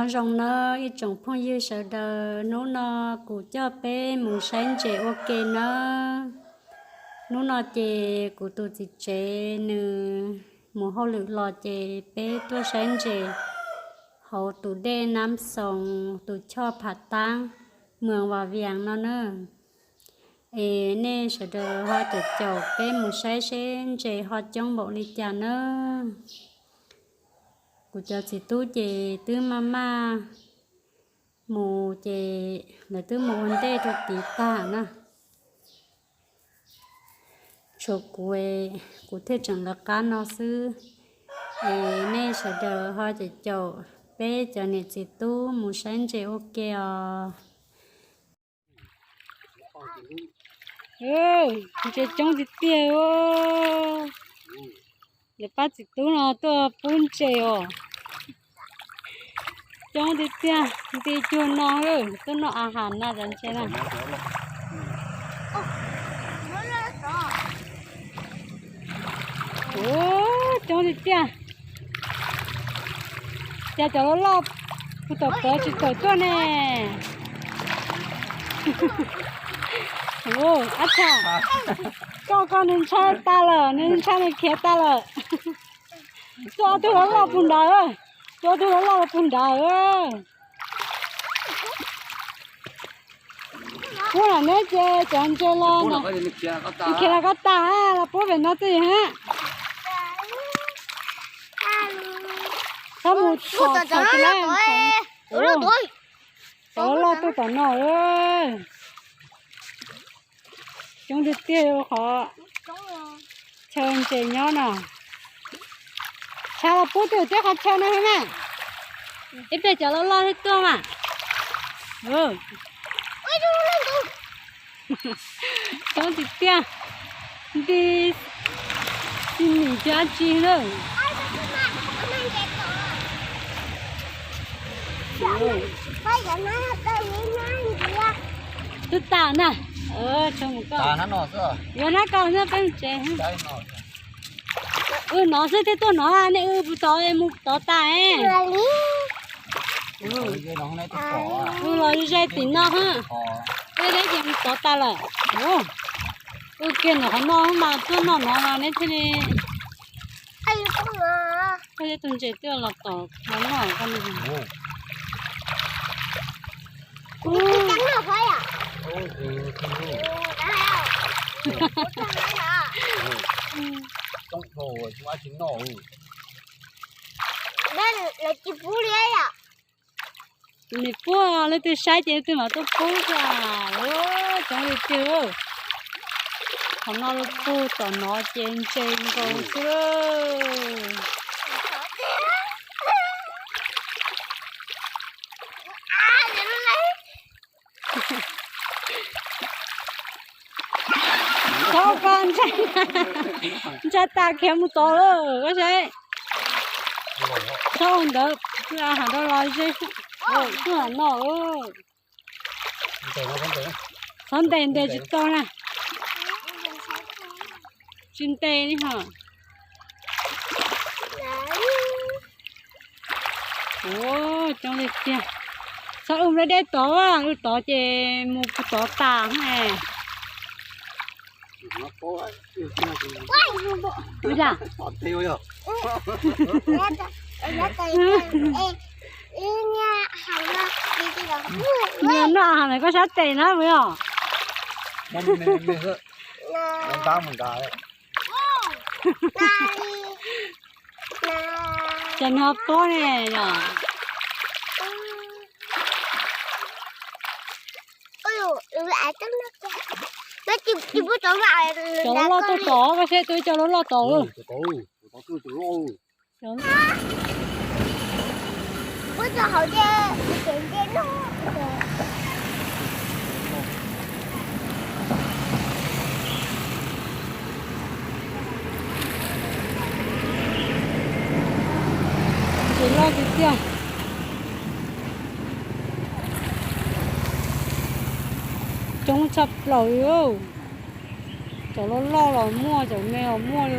Nyob zoo nawb ib tsoom phooj ywg sawv daws, hnub no kuv coj peb mus saib ntses ua ke nawb. Hnub no ces kuv tus txiv tsev nws mus hauj lwm los ces peb tuaj saib ntses hauv tus dej Nab Xoos tus choj Phav Taab, moos Vas Vias no na. Es nej sawv daws ho caum caum peb mus saib seb ntses ho coob npaum li cas na. Kuv cov txiv tub ces twb maj maj mus ces lawv twb mus ua ntej rau tid tag na. Tshuav kuv, kuv thiaj tseem lawv qab no xwb. Es nej sawv daws ho caum caum peb cov niam txiv tub mus saib ntses ua ke os. Ntses coob tiag tiag. Lawv pab txiv tub no tuaj pub ntses os. Coob tiag tiag, nti cuag no, tuaj noj a has na cov ntses na. Ua, coob tiag tiag. Cas cov loj loj puag tom plawv tsis tawm tuaj ne. Ab txha, koj koj nws ntshai tas lawm, nws ntshai nws khiav tas lawm. Tuaj ob tug loj loj puag nrad, tuaj ob tug loj loj puag nrad. Pub lam neb ces cov ntses los, khiav los koj tas los pub pem no twj ywm hab. Txhob mus txhom txhom tsis laib. Cov loj tuaj tom no. Coob tiag tiag qhov chaw ntses nyob no. Tshav los pub twj ywm tej qhov chaw no na. Ib pliag cov loj loj tuaj mas. Coob tiag tiag. Nti xi nim cov dab tsi na. Twb tas na. Yuav nab kaus xwb peb mus tsev. Wb nov xwb thiaj tuaj nov, nej wb puas tod mus tod tas. Wb los ze tim no hab, peb deb ces mus tod tas lawm. Wb kiag nov qhov no mas tuaj noj nov mas neb thiaj li, koj tus ntses twb los tom los noj koj. Tus niam puag leej twg saib ces leej twg mam tuaj pub xwb. Coob li tiag. Qhov no lub pug tom no ces ntses nkaus xwb. Txhob koj ntshai, ntshai tas khiav mus tod lawm koj saib. Txhob ua ntawd, has rau los ze, kuj ham no. Txhob ntes, ntes tsis tau na. Tsis ntes li hos. Ua, coob li tiag. Txhob wb nplej dej tod, wb tod ces mus tod tas. Noj has lawm koj sab tes na puas yog? Cas nws ho pob ne yom? Cov loj loj tuaj tod, koj saib twb cov loj loj tod. Ntses loj tiag tiag. Coob tshaj plaws li. Cov loj loj los muaj, cov me los muaj li.